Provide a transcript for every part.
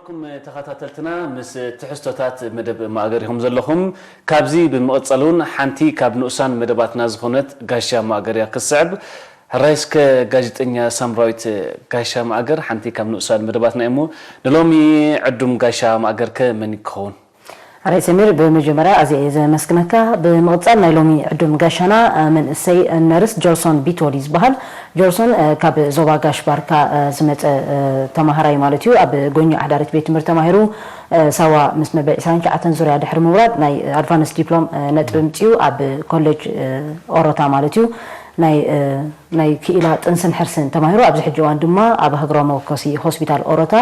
ተኸታተልትና ምስ ትሕዝቶታት መደብ ማእገር ኢኹም ዘለኹም። ካብዚ ብምቕጻል እውን ሓንቲ ካብ ንኡሳን መደባትና ዝኾነት ጋሻ ማእገር እያ ክስዕብ። ሕራይ እስከ ጋዜጠኛ ሳምራዊት፣ ጋሻ ማእገር ሓንቲ ካብ ንኡሳን መደባትና እሞ ንሎሚ ዕዱም ጋሻ ማእገርከ መን ክኸውን? ሕራይ ሰሚር፣ ብመጀመርያ ኣዝየ እየ ዘመስግነካ። ብምቕጻል ናይ ሎሚ ዕዱም ጋሻና መንእሰይ ነርስ ጆርሶን ቢቶሊ ዝበሃል። ጆርሶን ካብ ዞባ ጋሽ ባርካ ዝመጸ ተማሃራይ ማለት እዩ። ኣብ ጎኛ ኣሕዳሪት ቤት ትምህርቲ ተማሂሩ ሳዋ ምስ መበል ዕስራን ትሽዓተን ዙርያ ድሕሪ ምውራድ ናይ ኣድቫንስ ዲፕሎም ነጥቢ ምጽኡ ኣብ ኮሌጅ ኦሮታ ማለት እዩ ናይ ናይ ክኢላ ጥንስን ሕርስን ተማሂሩ ኣብዚ ሕጂ እዋን ድማ ኣብ ሃገራዊ መወከሲ ሆስፒታል ኦሮታ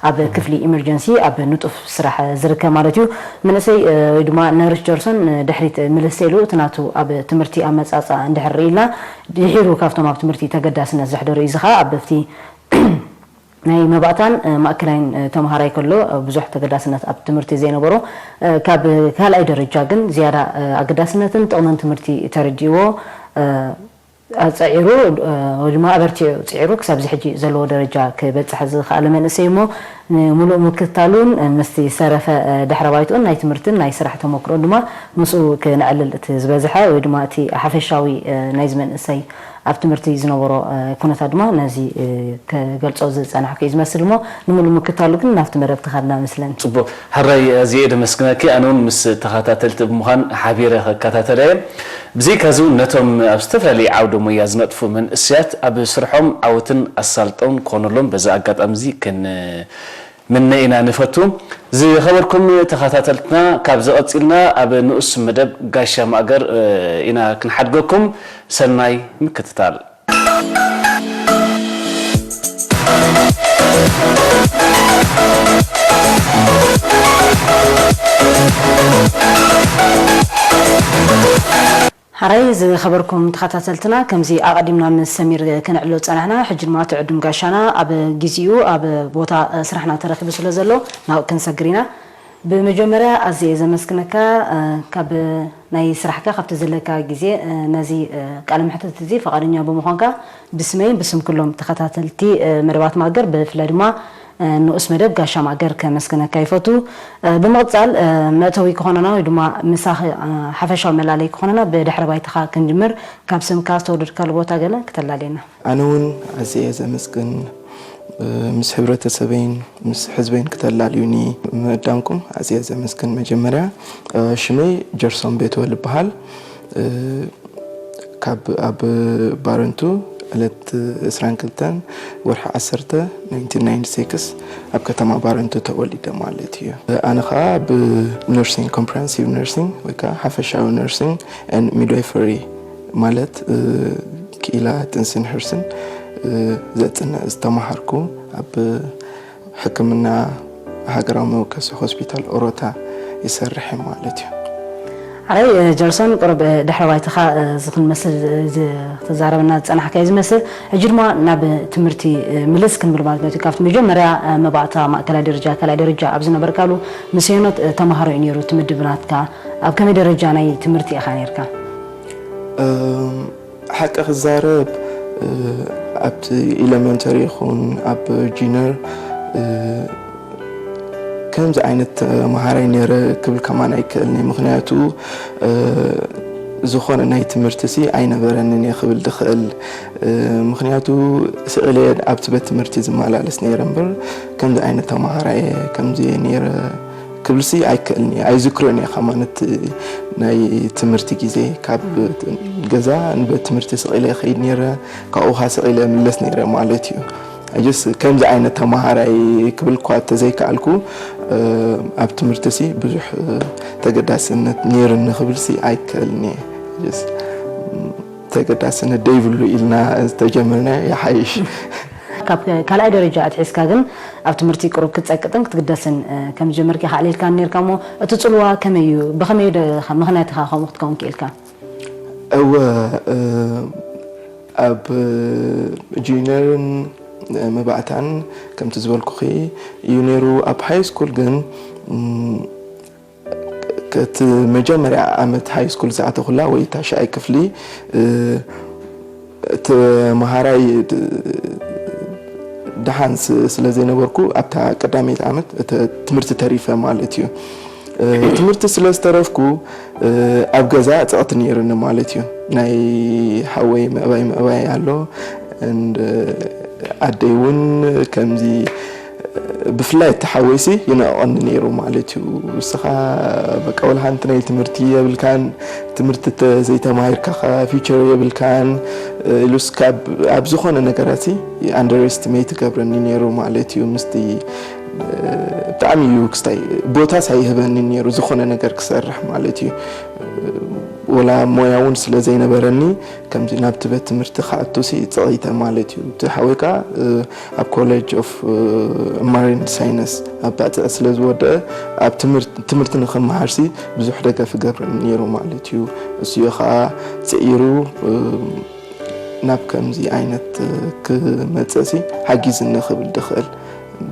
ኣብ ክፍሊ ኢመርጀንሲ ኣብ ንጡፍ ስራሕ ዝርከብ ማለት እዩ። መንእሰይ ወይ ድማ ነርስ ጆርሶን ድሕሪት ምልስ ኢሉ እቲ ናቱ ኣብ ትምህርቲ ኣመጻጻ እንድሕር ርኢልና ድሒሩ ካብቶም ኣብ ትምህርቲ ተገዳስነት ዘሕደሩ እዩ። እዚ ከዓ ኣብ ኣብቲ ናይ መባእታን ማእከላይን ተምሃራይ ከሎ ብዙሕ ተገዳስነት ኣብ ትምህርቲ ዘይነበሮ ካብ ካልኣይ ደረጃ ግን ዝያዳ ኣገዳስነትን ጥቕምን ትምህርቲ ተረዲእዎ ኣጸዒሩ ወይ ድማ ኣበርቲዑ ጽዒሩ ክሳብ እዚ ሕጂ ዘለዎ ደረጃ ክበጽሕ ዝኸኣለ መንእሰይ እሞ ንምሉእ ምክትታሉን ምስቲ ዝተረፈ ድሕረ ባይትኡን ናይ ትምህርትን ናይ ስራሕ ተመክሮን ድማ ምስኡ ክነዕልል እቲ ዝበዝሐ ወይ ድማ እቲ ሓፈሻዊ ናይዚ መንእሰይ ኣብ ትምህርቲ ዝነበሮ ኩነታት ድማ ነዚ ክገልጾ ዝጸናሕኩ እዩ ዝመስል እሞ ንምሉእ ምክትታሉ ግን ናብቲ መደብ ትኸድና መስለኒ። ጽቡቕ። ሕራይ ኣዝየ እየ ደመስግነኪ። ኣነ እውን ምስ ተኸታተልቲ ብምዃን ሓቢረ ክከታተለ እየ። ብዘይካዚ እውን ነቶም ኣብ ዝተፈላለየ ዓውደ ሞያ ዝነጥፉ መንእሰያት ኣብ ስርሖም ዓወትን ኣሳልጦን ክኾነሎም በዚ ኣጋጣሚ እዚ ክንምነ ኢና ንፈቱ። ዝኸበርኩም ተኸታተልትና፣ ካብዚ ቀጺልና ኣብ ንኡስ መደብ ጋሻ ማእገር ኢና ክንሓድገኩም። ሰናይ ምክትታል። ሓራይ ዝኸበርኩም ተኸታተልትና፣ ከምዚ ኣቐዲምና ምስ ሰሚር ክነዕልሎ ዝጸናሕና፣ ሕጂ ድማ እቲ ዕዱም ጋሻና ኣብ ግዜኡ ኣብ ቦታ ስራሕና ተረኺቡ ስለ ዘሎ ናብኡ ክንሰግር ኢና። ብመጀመርያ ኣዝየ እየ ዘመስግነካ፣ ካብ ናይ ስራሕካ ካብቲ ዘለካ ግዜ ነዚ ቃለ መሕትት እዚ ፈቓደኛ ብምዃንካ ብስመይን ብስም ኩሎም ተኸታተልቲ መደባት ማእገር ብፍላይ ድማ ንኡስ መደብ ጋሻ ማእገር ከመስግነካ ይፈቱ። ብምቕጻል መእተዊ ክኾነና ወይ ድማ ምሳኺ ሓፈሻዊ መላለይ ክኾነና ብድሕረ ባይታኻ ክንጅምር ካብ ስምካ ዝተወደድካሉ ቦታ ገለ ክተላልየና። ኣነ እውን ኣዝየ እየ ዘመስግን ምስ ሕብረተሰበይን ምስ ህዝበይን ክተላልዩኒ ምእዳምኩም ኣዝየ ዘመስግን። መጀመርያ ሽመይ ጀርሶን ቤትወል ይበሃል። ካብ ኣብ ባረንቱ ዕለት ዕስራን ክልተን ወርሒ ዓሰርተ ናይንቲን ናይንቲ ሲክስ ኣብ ከተማ ባረንቱ ተወሊደ ማለት እዩ። ኣነ ኸዓ ብነርሲንግ ኮምፕረሄንሲቭ ነርሲንግ ወይ ከዓ ሓፈሻዊ ነርሲንግ ሚድዋይፈሪ ማለት ክኢላ ጥንስን ሕርስን ዘጽንዕ ዝተመሃርኩ ኣብ ሕክምና ሃገራዊ መወከሲ ሆስፒታል ኦሮታ ይሰርሕ ማለት እዩ። ሓራይ ጀርሶን ቁሩብ ድሕረ ባይታኻ ዝኽንመስል ዝተዛረበና ዝጸናሕካ እዩ ዝመስል። ሕጂ ድማ ናብ ትምህርቲ ምልስ ክንብል ማለት እዩ። ካብቲ መጀመርያ መባእታ ማእከላይ ደረጃ ካልኣይ ደረጃ ኣብ ዝነበርካሉ ምስ ኣየኖት ተምሃሮ እዩ ነይሩ እቲ ምድብ ናትካ? ኣብ ከመይ ደረጃ ናይ ትምህርቲ ኢኻ ነይርካ? ሓቂ ክዛረብ ኣብቲ ኢለመንተሪ ይኹን ኣብ ጂነር ከምዚ ዓይነት ተምሃራይ ነይረ ክብል ከማን ኣይክእልን እየ። ምኽንያቱ ዝኾነ ናይ ትምህርቲ ሲ ኣይነበረንን እየ ክብል ዝኽእል። ምኽንያቱ ስቕ ኢለ እየ ኣብቲ ቤት ትምህርቲ ዝመላለስ ነይረ እምበር ከምዚ ዓይነት ተምሃራይ እየ ከምዚ እየ ነይረ ክብልሲ ኣይክእልን እየ ኣይዝክሮን እየ ከማን እቲ ናይ ትምህርቲ ግዜ ካብ ገዛ ንቤት ትምህርቲ ስቕ ኢለ ይኸይድ ነይረ። ካብኡ ኸዓ ስቕ ኢለ እምለስ ነይረ ማለት እዩ። just ከምዚ ዓይነት ተምሃራይ ክብል እኳ ተዘይከኣልኩ ኣብ ትምህርቲ ሲ ብዙሕ ተገዳስነት ነይርኒ ክብል ሲ ኣይክእልን እየ። ተገዳስነት ደይብሉ ኢልና ዝተጀመርና ይሓይሽ። ካብ ካልኣይ ደረጃ ኣትሒዝካ ግን ኣብ ትምህርቲ ቅሩብ ክትጸቅጥን ክትግደስን ከም ዝጀመርካ ይኸኣል ኢልካ ነርካ እሞ እቲ ጽልዋ ከመይ እዩ? ብኸመይ ምኽንያት ኢኻ ከምኡ ክትከውን ክኢልካ? እወ ኣብ ጁኒየርን መባእታን ከምቲ ዝበልኩኺ እዩ ነይሩ። ኣብ ሃይ ስኩል ግን እቲ መጀመርያ ዓመት ሃይ ስኩል ዝኣተኹላ ወይ ታሽዓይ ክፍሊ ተምሃራይ ደሓን ስ- ስለ ዘይነበርኩ ኣብታ ቀዳመይቲ ዓመት እቲ ትምህርቲ ተሪፈ ማለት እዩ። እ፣ ትምህርቲ ስለ ዝተረፍኩ፣ እ፣ ኣብ ገዛ ጸቕቲ ነይሩኒ ማለት እዩ። ናይ ሓወይ ምዕባይ ምዕባይ ኣሎ። And ኣደይ እውን ከምዚ፣ ብፍላይ እቲ ሓወይሲ ይነቕቐኒ ነይሩ ማለት እዩ። "እስኻ በቃ ወላ ሓንቲ ናይ ትምህርቲ የብልካን፣ ትምህርቲ ዘይተማሂርካ ፊቸር የብልካን" ኢሉስ ካብ ኣብ ዝኾነ ነገራት ኣንደርኤስቲሜት ይገብረኒ ነይሩ ማለት እዩ። ምስቲ ብጣዕሚ እዩ ክስታይ ቦታ ሳይህበኒ ነይሩ ዝኾነ ነገር ክሰርሕ ማለት እዩ። ወላ ሞያ እውን ስለ ዘይነበረኒ ከምዚ ናብቲ ቤት ትምህርቲ ክኣቱ ሲ ጸቒተ ማለት እዩ። እቲ ሓወይ ከኣ ኣብ ኮሌጅ ኦፍ ማሪን ሳይንስ ኣብ ባጽዕ ስለ ዝወደአ ኣብ ትምህርቲ ንክመሃር ሲ ብዙሕ ደገፍ ይገብረኒ ነይሩ ማለት እዩ። እሱ እዩ ከኣ ጽዒሩ ናብ ከምዚ ዓይነት ክመጽእ ሲ ሓጊዝኒ ክብል ድኽእል።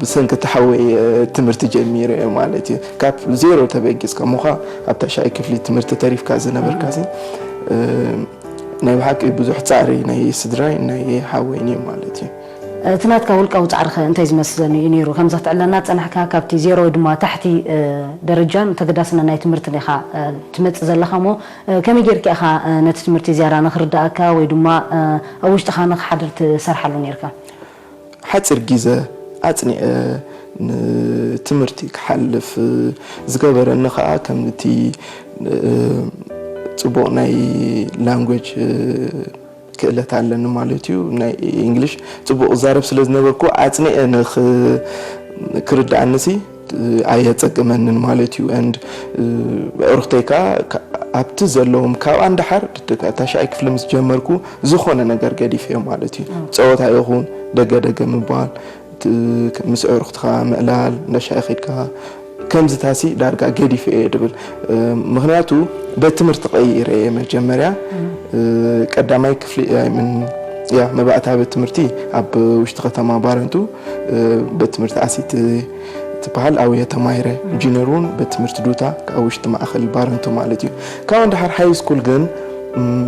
ብሰንኪ ተሓወየ ትምህርቲ ጀሚረ እየ ማለት እዩ። ካብ ዜሮ ተበጊስካ እሞ ኸዓ ኣብ ታሽዓይ ክፍሊ ትምህርቲ ተሪፍካ ዝነበርካ ሲ ናይ ብሓቂ ብዙሕ ጻዕሪ ናይ ስድራይ ናይ ሓወይን እዩ ማለት እዩ። እቲ ናትካ ውልቃዊ ጻዕሪ ከ እንታይ ዝመስል እዩ ነይሩ? ከምዛ ክትዕለና ጸናሕካ ካብቲ ዜሮ ወይ ድማ ታሕቲ ደረጃን ተገዳስነት ናይ ትምህርትን ኢኻ ትመጽእ ዘለኻ እሞ ከመይ ጌርካ ኢኻ ነቲ ትምህርቲ ዝያዳ ንኽርድኣካ ወይ ድማ ኣብ ውሽጥኻ ንኽሓድር ትሰርሓሉ ነርካ? ሓጺር ግዜ ኣጽኒዐ ንትምህርቲ ክሓልፍ ዝገበረኒ ከኣ ከምቲ ጽቡቕ ናይ ላንጉጅ ክእለት ኣለኒ ማለት እዩ። ናይ ኢንግሊሽ ጽቡቕ እዛረብ ስለ ዝነበርኩ ኣጽኒዐ ንኽ ክርድኣኒ ሲ ኣየጸግመንን ማለት እዩ። And ኣዕሩኽተይ ከኣ ኣብቲ ዘለዎም ካብኣ ንደሓር ታሽዓይ ክፍሊ ምስ ጀመርኩ ዝኾነ ነገር ገዲፈዮ ማለት እዩ። ጸወታ ይኹን ደገ ደገ ምባል፣ ምስ ኣዕሩኽትኻ ምዕላል፣ እንዳ ሻሂ ኸይድካ ከምዚታሲ ዳርጋ ገዲፈ እየ ድብል። ምኽንያቱ ቤት ትምህርቲ ቀይረ እየ መጀመርያ ቀዳማይ ክፍሊ ያ መባእታ ቤት ትምህርቲ ኣብ ውሽጢ ከተማ ባረንቱ ቤት ትምህርቲ ኣሲት ትበሃል ኣብየ ተማሂረ። ጁኒየር እውን ቤት ትምህርቲ ዱታ ኣብ ውሽጢ ማእኸል ባረንቱ ማለት እዩ። ካብ ንድሓር ሃይ ስኩል ግን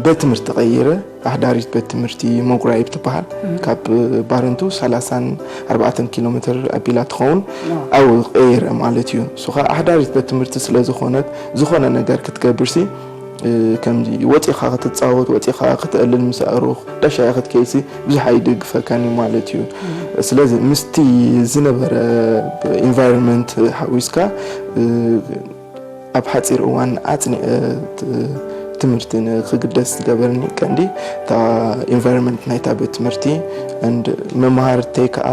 ቤት ትምህርቲ ቀይረ። ኣሕዳሪት ቤት ትምህርቲ መጉራይብ ትበሃል ካብ ባረንቱ ሰላሳን ኣርባዕተን ኪሎ ሜትር ኣቢላ ትኸውን ኣብኡ ቀይረ ማለት እዩ። እሱ ከዓ ኣሕዳሪት ቤት ትምህርቲ ስለ ዝኾነት ዝኾነ ነገር ክትገብር ሲ ከምዚ ወፂኻ ክትፃወት ወፂኻ ክትእልል ምስ ኣእሩኽ ዳሻ ክትከይሲ ብዙሕ ኣይድግፈካን እዩ ማለት እዩ። ስለዚ ምስቲ ዝነበረ ኢንቫይሮንመንት ሓዊስካ ኣብ ሓፂር እዋን ኣፅኒዐ ትምህርቲ ንክግደስ ዝገበርኒ ቀንዲ እታ ኢንቫይሮንመንት ናይታ ቤት ትምህርቲ and መምሃርተይ ከዓ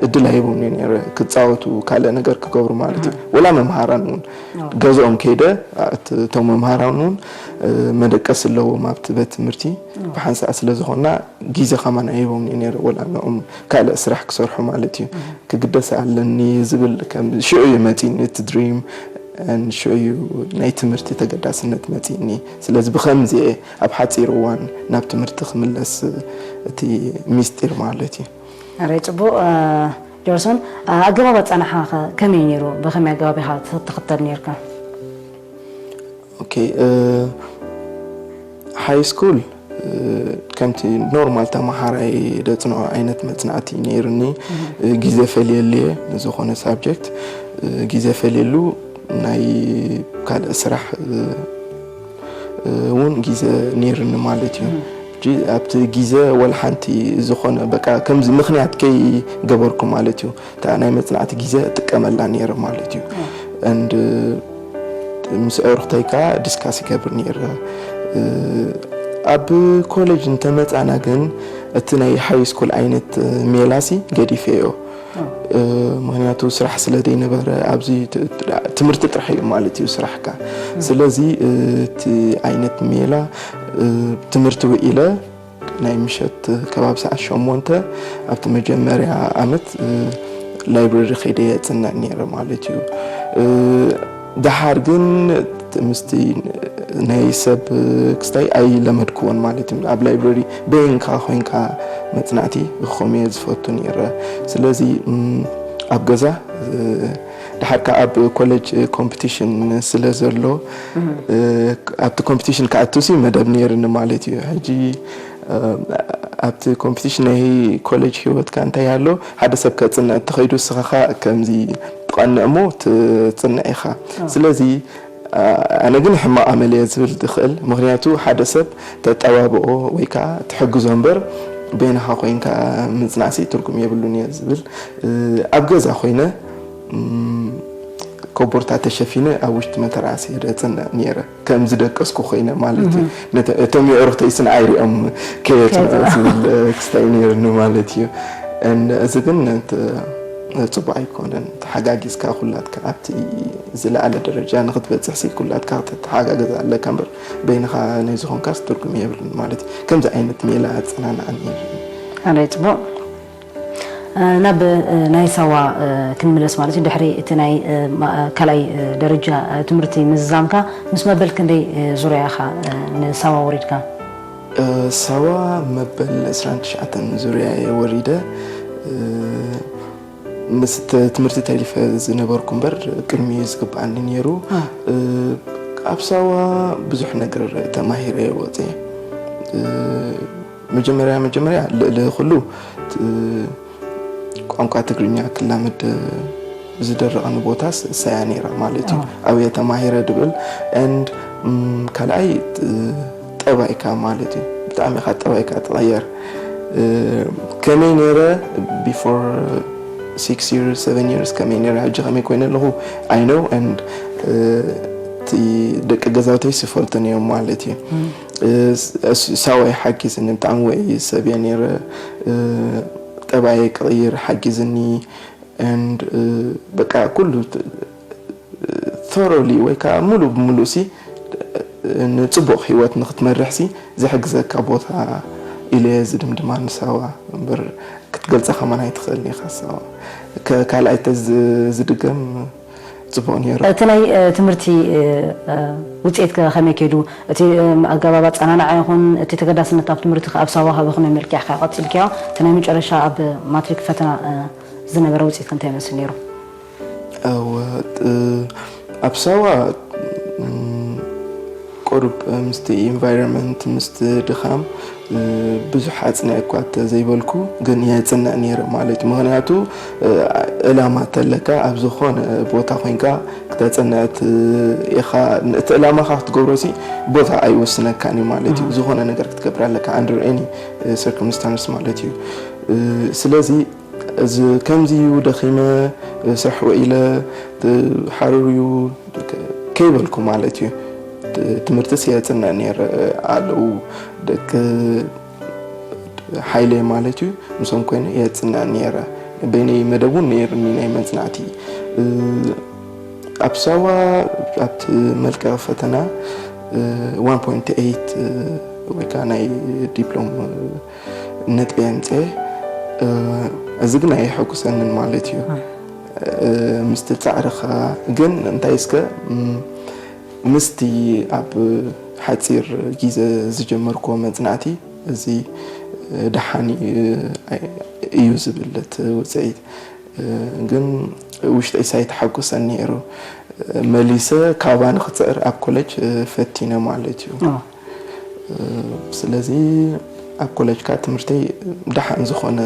እድል ኣይቦም ነይረ ክፃወቱ ካልእ ነገር ክገብሩ ማለት እዩ። ወላ መምሃራን እውን ገዝኦም ከይደ እቶም መምሃራን እውን መደቀስ ኣለዎም ኣብቲ ቤት ትምህርቲ ብሓንሳእ ስለ ዝኾና ግዜ ከማን ኣይቦም ነይረ ወላ ንኦም ካልእ ስራሕ ክሰርሑ ማለት እዩ። ክግደስ ኣለኒ ዝብል ከም ሽዑ እዩ መፂኒ እቲ ድሪም ሽዑ እዩ ናይ ትምህርቲ ተገዳስነት መፂኒ። ስለዚ ብከምዚ እየ ኣብ ሓፂር እዋን ናብ ትምህርቲ ክምለስ እቲ ሚስጢር ማለት እዩ። ኣረ ፅቡቅ ጆርሶን፣ ኣገባብ ኣፀናሓ ከ ከመይ ነይሩ? ብከመይ ኣገባብ ኢካ ትክተል ነርካ? ኦኬ ሃይ ስኩል ከምቲ ኖርማል ተመሃራይ ደፅንዖ ዓይነት መፅናዕቲ ነይሩኒ። ግዜ ፈልየሉ እየ ንዝኾነ ሳብጀክት ግዜ ፈልየሉ ናይ ካልእ ስራሕ እውን ግዜ ነይሩኒ ማለት እዩ። ሕጂ ኣብቲ ግዜ ወላ ሓንቲ ዝኾነ በቃ ከምዚ ምኽንያት ከይገበርኩ ማለት እዩ እታ ናይ መፅናዕቲ ግዜ እጥቀመላ ነይረ ማለት እዩ። And ምስ ኣዕሩኽተይ ከዓ ዲስካስ ይገብር ነይረ። ኣብ ኮሌጅ እንተመፃና ግን እቲ ናይ ሃይ ስኩል ዓይነት ሜላሲ ገዲፈዮ። ምክንያቱ ስራሕ ስለ ዘይነበረ ኣብዚ ትምህርቲ ጥራሕ እዩ ማለት እዩ ስራሕካ። ስለዚ እቲ ዓይነት ሜላ ትምህርቲ ውዒለ ናይ ምሸት ከባቢ ሰዓት ሸሞንተ ኣብቲ መጀመርያ ዓመት ላይብረሪ ከይደ የፅንዕ ነይረ ማለት እዩ። ደሓር ግን ምስቲ ናይ ሰብ ክስታይ ኣይለመድክዎን ማለት እዩ። ኣብ ላይብረሪ በይንካ ኮይንካ መፅናዕቲ ክኾም እየ ዝፈቱ ነይረ። ስለዚ ኣብ ገዛ ደሓር ከዓ ኣብ ኮሌጅ ኮምፒቲሽን ስለ ዘሎ ኣብቲ ኮምፒቲሽን ክኣቱ ሲ መደብ ነይርኒ ማለት እዩ። ሕጂ ኣብቲ ኮምፒቲሽን ናይ ኮሌጅ ህይወትካ እንታይ ኣሎ ሓደ ሰብ ከፅንዕ እንተኸይዱ እስኻ ከምዚ ትቐንዕ እሞ ትፅንዕ ኢኻ። ስለዚ ኣነ ግን ሕማቕ ኣመል እየ ዝብል ዝኽእል፣ ምኽንያቱ ሓደ ሰብ ተጠባብኦ ወይ ከዓ ትሕግዞ እምበር በይንኻ ኮይንካ ምፅናዕሲ ትርጉም የብሉን እየ ዝብል። ኣብ ገዛ ኮይነ ኮቦርታ ተሸፊነ ኣብ ውሽጢ መተርኣሲ እየ ደፅንዕ ነይረ፣ ከም ዝደቀስኩ ኮይነ ማለት እዩ። እቶም የዕሩኽተይስ ንዓይ ሪኦም ከየፅንዑ ዝብል ክስታይ ነይርኒ ማለት እዩ። እዚ ግን ፅቡቅ ኣይኮነን። ተሓጋጊዝካ ኩላትካ ኣብቲ ዝለዓለ ደረጃ ንክትበፅሕ ሲ ኩላትካ ክትተሓጋገዝ ኣለካ እምበር በይንኻ ናይ ዝኾንካስ ትርጉም የብሉን ማለት እዩ። ከምዚ ዓይነት ሜላ ኣፀናንዓኒ። ኣላይ ፅቡቅ። ናብ ናይ ሳዋ ክንምለስ ማለት እዩ። ድሕሪ እቲ ናይ ካልኣይ ደረጃ ትምህርቲ ምዝዛምካ ምስ መበል ክንደይ ዙርያ ኢኻ ንሳዋ ወሪድካ? ሳዋ መበል ዕስራን ትሽዓተን ዙርያ እየ ወሪደ። ምስ ትምህርቲ ተሊፈ ዝነበርኩ እምበር ቅድሚ ዝግብኣኒ ነይሩ። ኣብ ሳዋ ብዙሕ ነገር ተማሂረ እየ ወፅየ። መጀመርያ መጀመርያ ልዕሊ ኩሉ ቋንቋ ትግርኛ ክላመድ ዝደረቐኒ ቦታስ እሳያ ነይራ ማለት እዩ። ኣብየ ተማሂረ ድብል and ካልኣይ ጠባይካ ማለት እዩ። ብጣዕሚ ኢኻ ጠባይካ ትቐየር። ከመይ ነይረ before six years seven years ከመይ ነይረ ሕጂ ከመይ ኮይነ ኣለኹ I know and ደቂ ገዛውተይ ዝፈልጡኒ እዮም ማለት እዩ። ሳዋ እዩ ሓጊዝኒ ብጣዕሚ ውዑይ ሰብ እየ ነይረ። ጠባየይ ክቕይር ሓጊዝኒ and በቃ ኩሉ thoroughly ወይ ከዓ ሙሉእ ብሙሉእ ሲ ንፅቡቕ ህይወት ንክትመርሕ ሲ ዝሕግዘካ ቦታ ኢለ እየ ዝድምድማ ንሳዋ እምበር ክትገልፃ ከማን ኣይትኽእልን ኢኻ ሳዋ ካልኣይ ተዝድገም ፅቡቕ ነይሩ። እቲ ናይ ትምህርቲ ውፅኢት ከመይ ከይዱ? እቲ ኣገባብ ኣፀናንዓ ይኹን እቲ ተገዳስነት ኣብ ትምህርቲ ኣብ ሳዋ ከ ብኸመይ መልክዕ ኢኻ ቀፂልካዮ? እቲ ናይ መጨረሻ ኣብ ማትሪክ ፈተና ዝነበረ ውፅኢት ከ እንታይ ይመስል ነይሩ? እወ ኣብ ሳዋ ቁሩብ ምስቲ environment ምስቲ ድኻም ብዙሕ ኣፅንዐ እኳ ተዘይበልኩ ግን የፅንዕ ነይረ ማለት እዩ። ምኽንያቱ ዕላማ ተለካ ኣብ ዝኾነ ቦታ ኮይንካ ክተፅንዕ ኢኻ። እቲ ዕላማኻ ክትገብሮ ሲ ቦታ ኣይወስነካን እዩ ማለት እዩ። ዝኾነ ነገር ክትገብር ኣለካ under any circumstance ማለት እዩ። ስለዚ እዚ ከምዚ እዩ ደኺመ ስራሕ ውዒለ ሓሩር እዩ ከይበልኩ ማለት እዩ። ትምህርትስ የፅንዕ ነይረ ኣለዉ ደቂ ሓይለይ ማለት እዩ። ምስኦም ኮይነ የፅንዕ ነይረ። በይነይ መደብ እውን ነይሩኒ ናይ መፅናዕቲ። ኣብ ሳዋ ኣብቲ መልቀቂ ፈተና one point eight ወይ ከዓ ናይ ዲፕሎም ነጥቢ ኣምፅኤ። እዚ ግን ኣየሐጉሰንን ማለት እዩ። ምስቲ ፃዕርኻ ግን እንታይ እስከ ምስቲ ኣብ ሓፂር ግዜ ዝጀመርክዎ መፅናዕቲ እዚ ደሓን እዩ ዝብል እቲ ውፅኢት ግን ውሽጠይ ሳይተሓጎሰኒ ነይሩ። መሊሰ ካባ ንክፅዕር ኣብ ኮሌጅ ፈቲነ ማለት እዩ። ስለዚ ኣብ ኮሌጅ ከዓ ትምህርተይ ደሓን ዝኾነ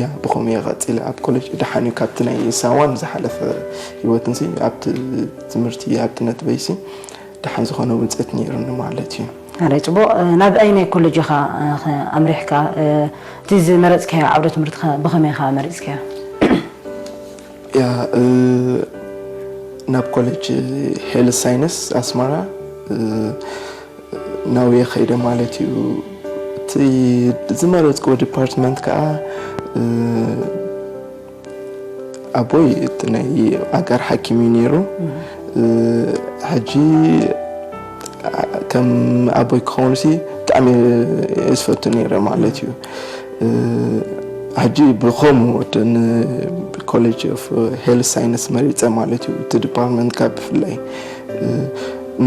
ያ ብኸምኡ እየ ቀፂለ ኣብ ኮሌጅ ደሓን እዩ ካብቲ ናይ ሳዋን ዝሓለፈ ህይወትንሲ ኣብቲ ትምህርቲ ኣብቲ ነጥበይሲ ደሓን ዝኾነ ውፅኢት ነይሩኒ ማለት እዩ። ኣላይ ፅቡቕ። ናብ ኣይ ናይ ኮሌጅ ኢኻ ኣምሪሕካ? እቲ ዝመረፅካዮ ዓውደ ትምህርቲ ብኸመይ ኢኻ መሪፅካዮ? ያ ናብ ኮሌጅ ሄልት ሳይንስ ኣስመራ ናውየ ከይደ ማለት እዩ። እቲ ዝመረፅክዎ ዲፓርትመንት ከዓ ኣቦይ እቲ ናይ ኣጋር ሓኪም እዩ ነይሩ። ሕጂ ከም ኣቦይ ክኸውን ሲ ብጣዕሚ ዝፈቱ ነይረ ማለት እዩ። ሕጂ ብኸምኡ ኮሌጅ ኦፍ ሄልት ሳይንስ መሪፀ ማለት እዩ። እቲ ዲፓርትመንት ካብ ብፍላይ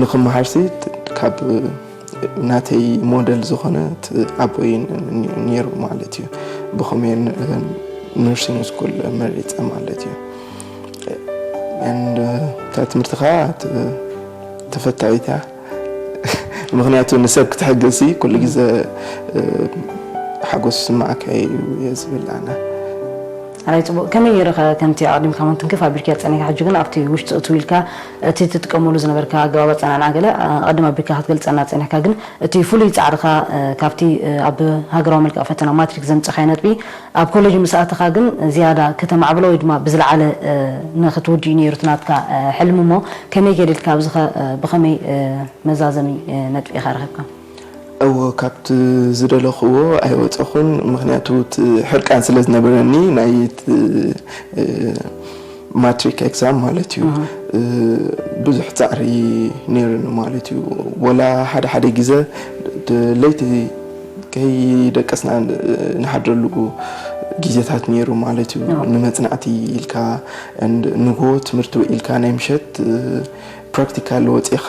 ንክመሃር ሲ ካብ ናተይ ሞደል ዝኾነ ኣቦይ ነይሩ ማለት እዩ። ብኸምኡ ኑርሲንግ ስኩል መሪፀ ማለት እዩ። እታ ትምህርቲ ከዓ ተፈታዊት እያ። ምኽንያቱ ንሰብ ክትሕግዝሲ ኩሉ ግዜ ሓጎስ ዝስማዓካ እዩ እየ ዝብል ኣነ። ኣራይ ጽቡቕ። ከመይ ገይርኸ ከምቲ ኣቐዲምካ እውን ትንክፍ ኣቢልካ ጸኒሕካ፣ ሕጂ ግን ኣብቲ ውሽጢ እትው ኢልካ እቲ ትጥቀመሉ ዝነበርካ ኣገባብ ኣጸናንዓ ገለ ኣቐድም ኣቢልካ ክትገልጸና ጸኒሕካ፣ ግን እቲ ፍሉይ ጻዕርኻ ካብቲ ኣብ ሃገራዊ መልክዕ ፈተና ማትሪክ ዘምጸኻዮ ነጥቢ ኣብ ኮሌጅ ምስ ኣተኻ ግን ዝያዳ ከተማዕብሎ ወይ ድማ ብዝለዓለ ንኽትውድእ እዩ ነይሩ እቲ ናትካ ሕልሚ። እሞ ከመይ ገይርልካ ኣብዚኸ ብኸመይ መዛዘሚ ነጥቢ ኢኻ ረኺብካ? እዎ ካብቲ ዝደለኽዎ ኣይወፀኹን። ምክንያቱ እቲ ሕርቃን ስለ ዝነበረኒ ናይ ማትሪክ ኤግዛም ማለት እዩ ብዙሕ ፃዕሪ ነይሩኒ ማለት እዩ። ወላ ሓደ ሓደ ግዜ ለይቲ ከይደቀስና ንሓድረሉ ግዜታት ነይሩ ማለት እዩ። ንመፅናዕቲ ኢልካ ንጎ ትምህርቲ ውዒልካ ናይ ምሸት ፕራክቲካል ወፂእኻ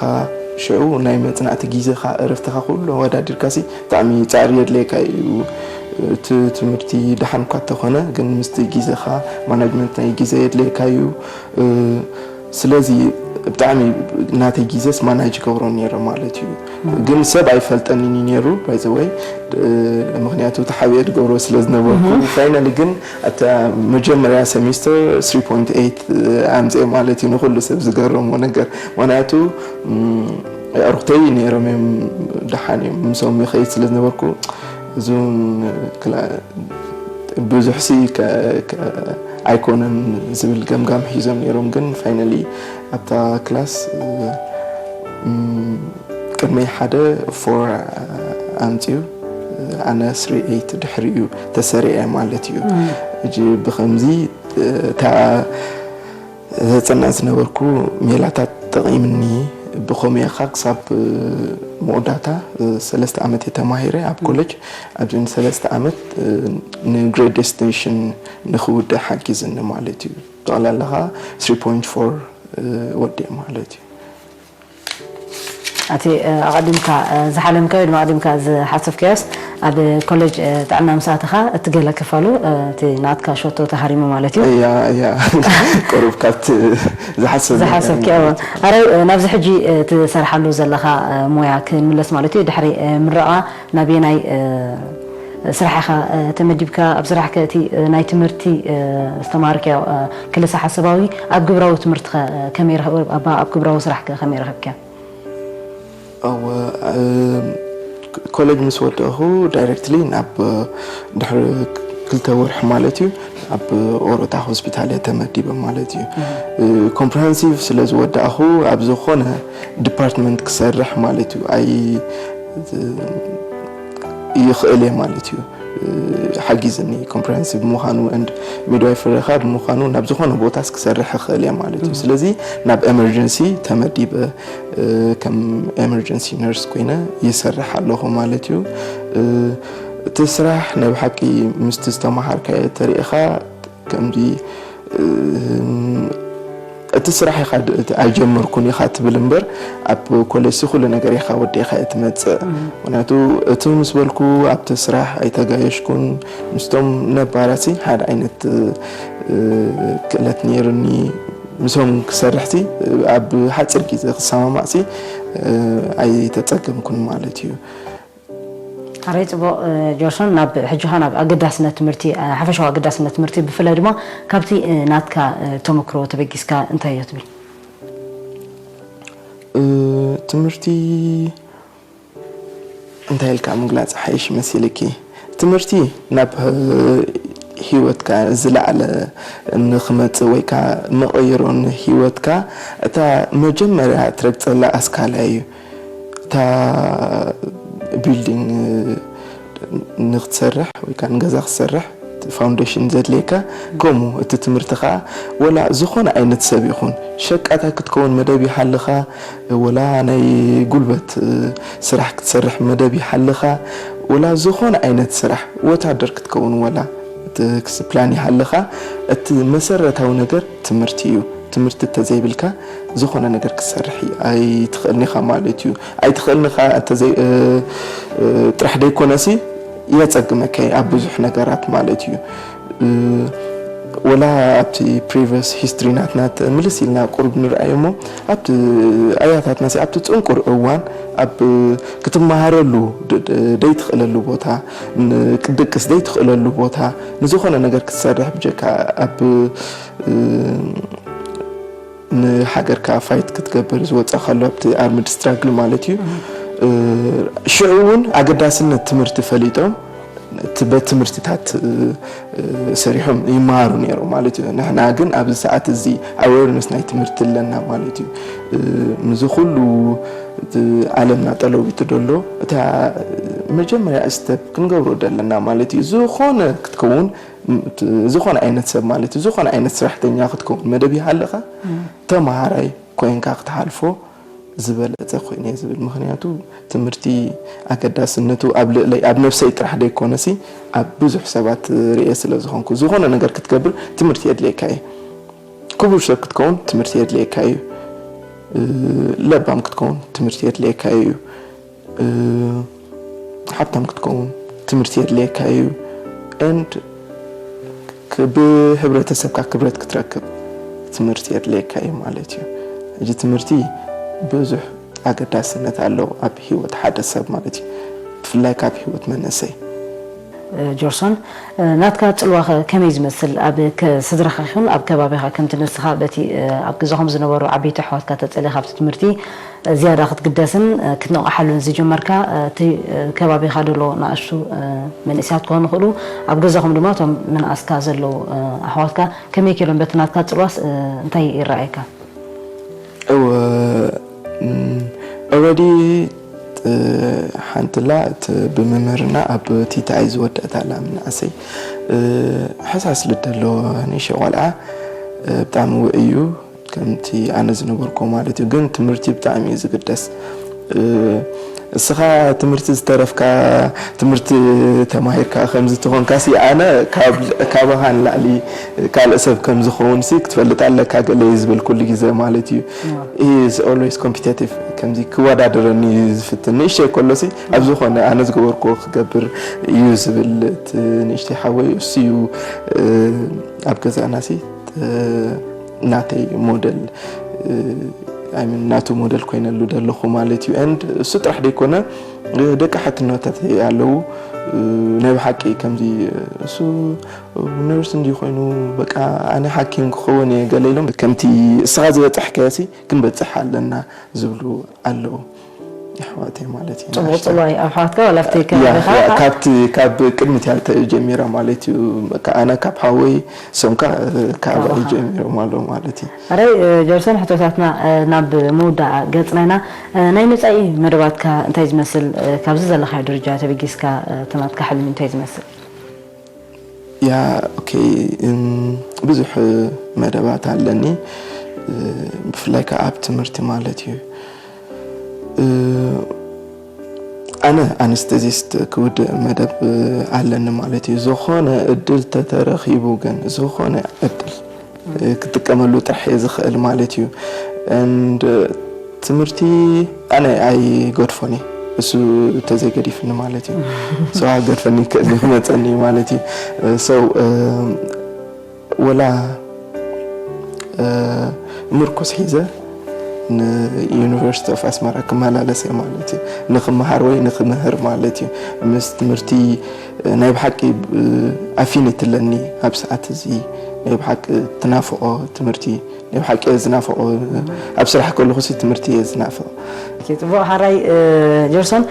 ሽዑ ናይ መፅናዕቲ ግዜኻ እረፍትኻ ኩሉ ኣወዳዲርካሲ ብጣዕሚ ፃዕሪ የድልየካ እዩ። እቲ ትምህርቲ ደሓን እኳ እንተኾነ ግን ምስቲ ግዜኻ ማናጅመንት ናይ ግዜ የድልየካ እዩ። ስለዚ ብጣዕሚ ናተይ ግዜስ ማናጅ ይገብሮ ነይረ ማለት እዩ። ግን ሰብ ኣይፈልጠንን እዩ ነይሩ ባይዘወይ ምክንያቱ ተሓቢኤ ትገብሮ ስለ ዝነበርኩ ፋይናሊ ግን ኣብታ መጀመርያ ሰሚስተር ስሪ ፖይንት ኤይት ኣምፅኤ ማለት እዩ። ንኩሉ ሰብ ዝገረሞ ነገር ምክንያቱ ኣዕሩኽተይ ነይሮም እዮም ደሓን እዮም ምሶም ይኸይድ ስለ ዝነበርኩ እዞም ብዙሕ ሲ ኣይኮነን ዝብል ገምጋም ሒዞም ነይሮም ግን ፋይናሊ ኣብታ ክላስ ቅድመይ ሓደ ፎር ኣምፅኡ ኣነ ስሪ ኤይት ድሕሪኡ ተሰሪዐ ማለት እዩ። እጂ ብከምዚ እታ ዘፅንዕ ዝነበርኩ ሜላታት ጠቒምኒ ብኸምኡ ኢኻ ክሳብ መወዳእታ ሰለስተ ዓመት እየ ተማሂረ ኣብ ኮሌጅ ኣብዚ ሰለስተ ዓመት ንግሬድ ዴስቲኔሽን ንክውድእ ሓጊዝኒ ማለት እዩ። ጠቕላላ ከዓ ስሪ ፖይንት ፎር ወዲእ ማለት እዩ። ኣቲ ኣቐዲምካ ዝሓለምካዮ ድማ ኣቐዲምካ ዝሓሰብካዮስ ኣብ ኮሌጅ ጥዕና ምስ ኣተኻ እቲ ገለ ክፋሉ እቲ ናትካ ሸቶ ተሃሪሙ ማለት እዩ። እያ እያ ቁሩብ ካብቲ ዝሓሰብ ዝሓሰብካዮ ኣረ ናብዚ ሕጂ ትሰርሓሉ ዘለኻ ሞያ ክንምለስ ማለት እዩ። ድሕሪ ምረቓ ናብየናይ ስራሕ ኢኻ ተመዲብካ? ኣብ ስራሕ ከ እቲ ናይ ትምህርቲ ዝተማሃርካዮ ክልሰ ሓሳባዊ ኣብ ግብራዊ ትምህርቲ ከ ከመይ ረኸብ ኣብ ግብራዊ ስራሕ ከ ከመይ ረኸብካዮ? እወ ኮሌጅ ምስ ወደእኹ ዳይሬክትሊ ናብ ድሕሪ ክልተ ወርሒ ማለት እዩ ኣብ ኦሮታ ሆስፒታል እየ ተመዲበ ማለት እዩ። ኮምፕረሃንሲቭ ስለ ዝወዳእኹ ኣብ ዝኾነ ዲፓርትመንት ክሰርሕ ማለት እዩ ኣይ ይኽእል እየ ማለት እዩ። ሓጊዝኒ ኮምፕረሃንሲቭ ብምዃኑ and ሚድዋይፈሪ ኻ ብምዃኑ ናብ ዝኾነ ቦታስ ክሰርሕ ይኽእል እየ ማለት እዩ። ስለዚ ናብ ኤመርጀንሲ ተመዲበ ከም ኤመርጀንሲ ነርስ ኮይነ ይሰርሕ ኣለኹ ማለት እዩ። እቲ ስራሕ ናይ ብሓቂ ምስቲ ዝተመሃርካዮ ተሪእኻ ከምዚ እቲ ስራሕ ኢኻ ኣይጀመርኩን ኢኻ ትብል እምበር ኣብ ኮሌጅ ኩሉ ነገር ኢኻ ወዲእኻ እየ ትመፅእ። ምክንያቱ እቲ ምስ በልኩ ኣብቲ ስራሕ ኣይተጋየሽኩን ምስቶም ነባራሲ ሓደ ዓይነት ክእለት ነይርኒ ምሶም ክሰርሕሲ ኣብ ሓፂር ግዜ ክሰማማዕሲ ኣይተፀገምኩን ማለት እዩ። ኣረይ ፅቡቕ ጆርሶን ናብ ሕጂኻ ናብ ኣገዳስነት ትምህርቲ ሓፈሻዊ ኣገዳስነት ትምህርቲ ብፍላይ ድማ ካብቲ ናትካ ተመክሮ ተበጊስካ እንታይ እዮ ትብል? ትምህርቲ እንታይ ኢልካ ምግላፅ ሓይሽ መሲልኪ? ትምህርቲ ናብ ህይወትካ ዝለዓለ ንክመፅእ ወይ ከዓ መቐይሮ ንህይወትካ እታ መጀመርያ ትረግፀላ ኣስካላ እዩ። እታ ቢልዲንግ ንክትሰርሕ ወይ ከዓ ንገዛ ክትሰርሕ ፋውንዴሽን ዘድልየካ ከምኡ እቲ ትምህርቲ ከዓ ወላ ዝኾነ ዓይነት ሰብ ይኹን ሸቃታ ክትከውን መደብ ይሃልኻ ወላ ናይ ጉልበት ስራሕ ክትሰርሕ መደብ ይሃልኻ ወላ ዝኾነ ዓይነት ስራሕ ወታደር ክትከውን ወላ እቲ ክስ ፕላን ይሃልኻ እቲ መሰረታዊ ነገር ትምህርቲ እዩ። ትምህርቲ እንተዘይብልካ ዝኾነ ነገር ክትሰርሕ ኣይትኽእልን ኢኻ ማለት እዩ። ኣይትኽእልን ኢኻ ጥራሕ ደይኮነሲ የፀግመካ ኣብ ብዙሕ ነገራት ማለት እዩ። ወላ ኣብቲ previous history ናትና ምልስ ኢልና ቁሩብ ንርኣዮ እሞ ኣብቲ ኣያታትና ሲ ኣብቲ ጽንቁር እዋን ኣብ ክትመሃረሉ ደይትኽእለሉ ቦታ፣ ክትድቅስ ደይትኽእለሉ ቦታ፣ ንዝኾነ ነገር ክትሰርሕ ብጀካ ኣብ ንሃገርካ fight ክትገብር ዝወፀእካሉ ኣብቲ armed struggle ማለት እዩ። ሽዑ እውን ኣገዳስነት ትምህርቲ ፈሊጦም በትምህርትታት ሰሪሖም ይመሃሩ ነይሮም ማለት እዩ። ንሕና ግን ኣብዚ ሰዓት እዚ awareness ናይ ትምህርቲ ኣለና ማለት እዩ። ምዚ ኩሉ ዓለምና ጠለዊቱ ደሎ እታ መጀመርያ step ክንገብሮ ደለና ማለት እዩ። ዝኾነ ክትከውን ዝኾነ ዓይነት ሰብ ማለት እዩ። ዝኾነ ዓይነት ስራሕተኛ ክትከውን መደብ ይሃለኻ ተመሃራይ ኮይንካ ክትሓልፎ ዝበለፀ ኮይነ ዝብል። ምክንያቱ ትምህርቲ ኣገዳስነቱ ኣብ ልዕለይ ኣብ ነብሰይ ጥራሕ ደይኮነሲ ኣብ ብዙሕ ሰባት ርእየ ስለ ዝኾንኩ፣ ዝኾነ ነገር ክትገብር ትምህርቲ የድልየካ እዩ። ክቡር ሰብ ክትከውን ትምህርቲ የድልየካ እዩ። ለባም ክትከውን ትምህርቲ የድልየካ እዩ። ሓብታም ክትከውን ትምህርቲ የድልየካ እዩ። And ብሕብረተሰብካ ክብረት ክትረክብ ትምህርቲ የድልየካ እዩ ማለት እዩ። እዚ ትምህርቲ ብዙሕ ኣገዳስነት ኣለዎ ኣብ ሂወት ሓደ ሰብ ማለት እዩ፣ ብፍላይ ካብ ሂወት መንእሰይ። ጆርሶን፣ ናትካ ፅልዋ ከመይ ዝመስል? ኣብ ስድራካ ይኹን ኣብ ከባቢካ ከምቲ ንስካ በቲ ኣብ ገዛኹም ዝነበሩ ዓበይቲ ኣሕዋትካ ተፀሊካ ኣብቲ ትምህርቲ ዝያዳ ክትግደስን ክትነቕሓሉን ዝጀመርካ፣ እቲ ከባቢኻ ደሎ ንኣሽቱ መንእስያት ክኾኑ ይኽእሉ፣ ኣብ ገዛኹም ድማ እቶም ምንኣስካ ዘለዉ ኣሕዋትካ ከመይ ከይሎም በቲ ናትካ ጽልዋስ እንታይ ይረኣየካ? እወ already ሓንትላ እቲ ብምምህርና ኣብ ቲታይ ዝወደእት ኣላ ምንኣሰይ ሕሳስ ልደሎ ንእሽተይ ቆልዓ ብጣዕሚ ውዕይ እዩ። ከምቲ ኣነ ዝነበርኩ ማለት እዩ። ግን ትምህርቲ ብጣዕሚ እዩ ዝግደስ። እስኻ ትምህርቲ ዝተረፍካ ትምህርቲ ተማሂርካ ከምዚ ትኾንካ ሲ ኣነ ካባኻ ንላዕሊ ካልእ ሰብ ከም ዝኸውን ሲ ክትፈልጥ ኣለካ ገለ እዩ ዝብል ኩሉ ግዜ ማለት እዩ። He is always competitive ከምዚ ክወዳደረኒ ዝፍትን ንእሽተይ ከሎ ሲ ኣብ ዝኾነ ኣነ ዝገበርኩ ክገብር እዩ ዝብል እቲ ንእሽተይ ሓወይ እሱ እዩ ኣብ ገዛና ሲ ናተይ ሞደል ናቱ ሞደል ኮይነሉ ደለኹ ማለት እዩ። And እሱ ጥራሕ ደይኮነ ደቂ ሓትኖታተይ ኣለዉ ናይ ብሓቂ ከምዚ እሱ ነርስ እንዲ ኮይኑ በቃ ኣነ ሓኪም ክኸውን እየ ገለ ኢሎም ከምቲ እስኻ ዝበፃሕካዮ ሲ ክንበፅሕ ኣለና ዝብሉ ኣለዉ ኣሕዋተይ ማለት እዩ። ፅቡቅ ፅልዋ እዩ ኣሕዋትካ ዋላ ኣብቲ ከባቢኻ ካብቲ ካብ ቅድሚት ያልተ ጀሚራ ማለት እዩ። ኣነ ካብ ሓወይ ሰምካ ካብ ጀሚሮም ኣለዉ ማለት እዩ። ኣራይ ጀርሰን ሕቶታትና ናብ ምውዳእ ገፅና ኢና። ናይ መፃኢ መደባትካ እንታይ ዝመስል? ካብዚ ዘለካዮ ደረጃ ተበጊስካ እቲ ናትካ ሕልሚ እንታይ ዝመስል? ያ okay ብዙሕ መደባት ኣለኒ ብፍላይ ከዓ ኣብ ትምህርቲ ማለት እዩ። ኣነ ኣነስተዚስት ክውድእ መደብ ኣለኒ ማለት እዩ። ዝኾነ እድል ተተረኺቡ ግን ዝኾነ እድል ክጥቀመሉ ጥራሕ እየ ዝኽእል ማለት እዩ። And ትምህርቲ ኣነ ኣይገድፎን እየ እሱ ተዘይገዲፍኒ ማለት እዩ። ሰው ገድፈኒ ክእል ክመፀኒ ማለት እዩ። ሰው ወላ ምርኩስ ሒዘ ን University of ኣስመራ ክመላለስ እየ ማለት እዩ። ንክመሃር ወይ ንክምህር ማለት እዩ። ምስ ትምህርቲ ናይ ብሓቂ ኣፊኒቲ ኣለኒ ኣብ ሰዓት እዚ ናይ ብሓቂ ትናፍቆ ትምህርቲ ናይ ብሓቂ እየ ዝናፍቆ። ኣብ ስራሕ ከለኹ ሲ ትምህርቲ እየ ዝናፍቅ። ፅቡቅ ሓራይ ጀርሶን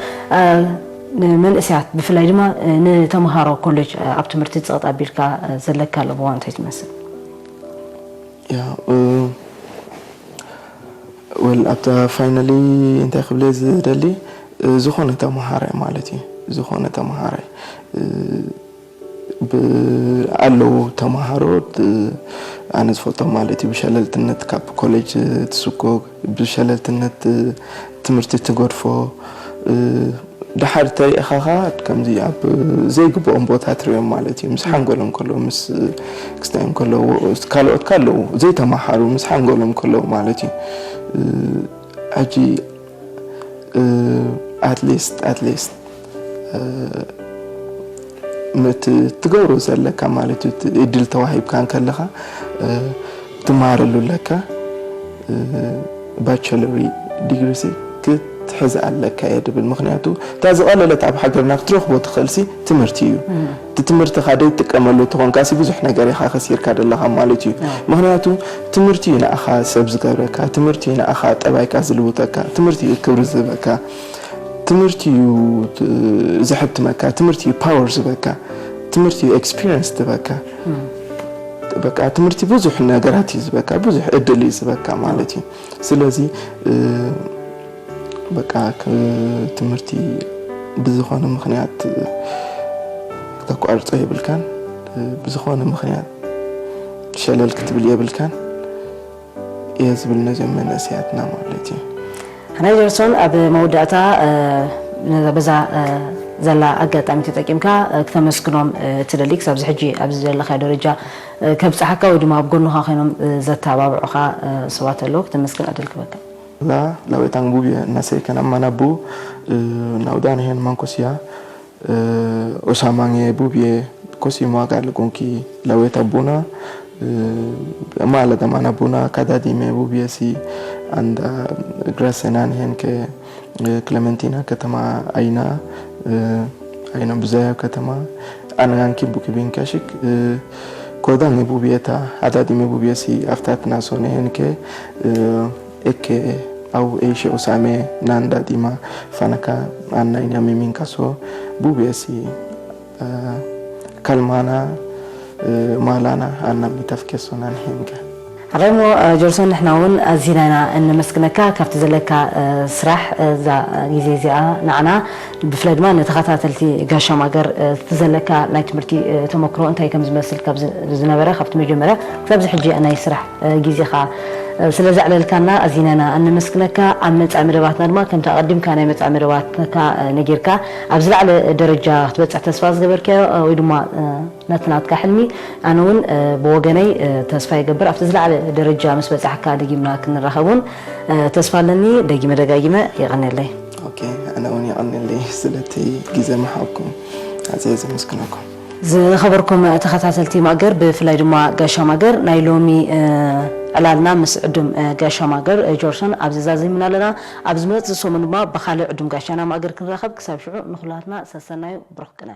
ንመንእስያት ብፍላይ ድማ ንተምሃሮ ኮሌጅ ኣብ ትምህርቲ ፀቕጥ ኣቢልካ ዘለካ ኣለዎ እንታይ ትመስል? ያ ወል ኣብታ finally እንታይ ክብለ ዝደሊ ዝኾነ ተምሃራይ ማለት እዩ ዝኾነ ተምሃራይ ኣለዉ ተምሃሮ ኣነ ዝፈልጦም ማለት እዩ ብሸለልትነት ካብ ኮሌጅ ትስጎግ ብሸለልትነት ትምህርቲ ትገድፎ ድሓር ተሪእኻ ከኣ ከምዚ ኣብ ዘይግብኦም ቦታ ትሪኦም ማለት እዩ ምስ ሓንጎሎም ከለዉ ምስ ክስታዮም ከለዉ ካልኦት ካለዉ ዘይተማሓሩ ምስ ሓንጎሎም ከለዉ ማለት እዩ ሕጂ at least at least ምት ትገብሮ ዘለካ ማለት እዩ። እቲ እድል ተዋሂብካ እንከለኻ፣ እ፣ ትመሃረሉ ኣለካ፣ እ፣ ባቸለሪ ዲግሪ ሲ ክትሕዝ ኣለካ እየ ድብል። ምኽንያቱ እታ ዝቐለለት ኣብ ሃገርና ክትረኽቦ ትኽእልሲ ትምህርቲ እዩ። እቲ ትምህርትኻ ደይትጥቀመሉ ተኾንካሲ ብዙሕ ነገር ኢኻ ከሲርካ ዘለኻ ማለት እዩ። ምኽንያቱ ትምህርቲ እዩ ንኣኻ ሰብ ዝገብረካ፣ ትምህርቲ እዩ ንኣኻ ጠባይካ ዝልውጠካ፣ ትምህርቲ እዩ ክብሪ ዝህበካ፣ ትምህርቲ እዩ ት-፣ ዘሕትመካ፣ ትምህርቲ እዩ ፓወር ዝበካ፣ ትምህርቲ እዩ ኤክስፒሪየንስ ዝበካ። በቃ ትምህርቲ ብዙሕ ነገራት እዩ ዝበካ፣ ብዙሕ እድል እዩ ዝበካ ማለት እዩ። ስለዚ፣ እ፣ በቃ ክ-፣ ትምህርቲ ብዝኾነ ምኽንያት፣ እ፣ ክተቋርጾ የብልካን። እ፣ ብዝኾነ ምኽንያት ሸለል ክትብል የብልካን እየ ዝብል ነዞም መንእሰያትና ማለት እዩ። ሓናይ ጀርሶን፣ ኣብ መወዳእታ፣ እ፣ ነዛ፣ በዛ፣ እ፣ ዘላ ኣጋጣሚ ተጠቂምካ፣ እ፣ ክተመስግኖም፣ እ፣ ትደሊ፣ ክሳብ እዚ ሕጂ ኣብዚ ዘለኻዮ ደረጃ፣ እ፣ ከብጽሓካ ወይ ድማ ኣብ ጎንኻ ኮይኖም፣ እ፣ ዘተባብዑኻ፣ እ፣ ሰባት ኣለዉ፣ ክተመስግን ዕድል ክበካ። La, la wetan bubie nasei kana manabu, eh, naudan hen mankosia, eh, osamange bubie kosi mwaga lagunki la weta buna, eh, ma la damana buna kada dime bubie si anda grasenan hen ke, eh, Clementina katama aina, eh, aina buzaya katama, anangan kimbu kibin kashik, eh, kodan bubie ta, ada dime bubie si aftat naso nehen ke, eh, Eke au eishe osame nanda dima fanaka anna inya miminka so bubesi, eh, kalmana, eh, malana anna mitafke so nan henga. ሓራይሞ፣ እ፣ ጆርሶን፣ ንሕና እውን ኣዚና ኢና እነመስግነካ ካብቲ ዘለካ፣ እ፣ ስራሕ፣ እ፣ እዛ ግዜ እዚኣ ንዓና ብፍላይ ድማ ንተኸታተልቲ ጋሻ ማገር፣ እ፣ እቲ ዘለካ ናይ ትምህርቲ፣ እ፣ ተመክሮ እንታይ ከም ዝመስል ካብ ዝ-፣ ዝነበረ ካብቲ መጀመርያ ክሳብ እዚ ሕጂ ናይ ስራሕ እ፣ ግዜኻ፣ እ፣ ስለ ዘዕለልካና ኣዚና ኢና እነመስግነካ። ኣብ መጻኢ መደባትና ድማ ከምቲ ኣቐዲምካ ናይ መጻኢ መደባትካ፣ እ፣ ነጊርካ ኣብ ዝለዓለ ደረጃ ክትበጽሕ ተስፋ ዝገበርካዮ፣ እ፣ ወይ ድማ፣ እ፣ ነቲ ናትካ ሕልሚ ኣነ እውን፣ እ፣ ብወገነይ፣ እ፣ ተስፋ ይገብር ኣብቲ ዝለዓለ ደረጃ ምስ በጻሕካ ደጊምና ክንራኸብ እውን፣ እ፣ ተስፋ ኣለኒ። ደጊመ ደጋጊመ የቐንየለይ። ኦኬ፣ ኣነ እውን የቐንየለይ ስለቲ ግዜ ምሃብኩም ኣዝየ ዘመስግነኩም። ዝኸበርኩም ተኸታተልቲ ማእገር፣ ብፍላይ ድማ ጋሻ ማገር፣ ናይ ሎሚ፣ እ፣ ዕላልና ምስ ዕዱም፣ እ፣ ጋሻ ማገር፣ እ፣ ጆርሶን ኣብዚ ዛዚምና ኣለና። ኣብ ዝመጽእ ሰሙን ድማ ብኻልእ ዕዱም ጋሻና ማእገር ክንራኸብ፣ ክሳብ ሽዑ ንኹላትና ሰሰናዩ ብሩኽ ቅነ።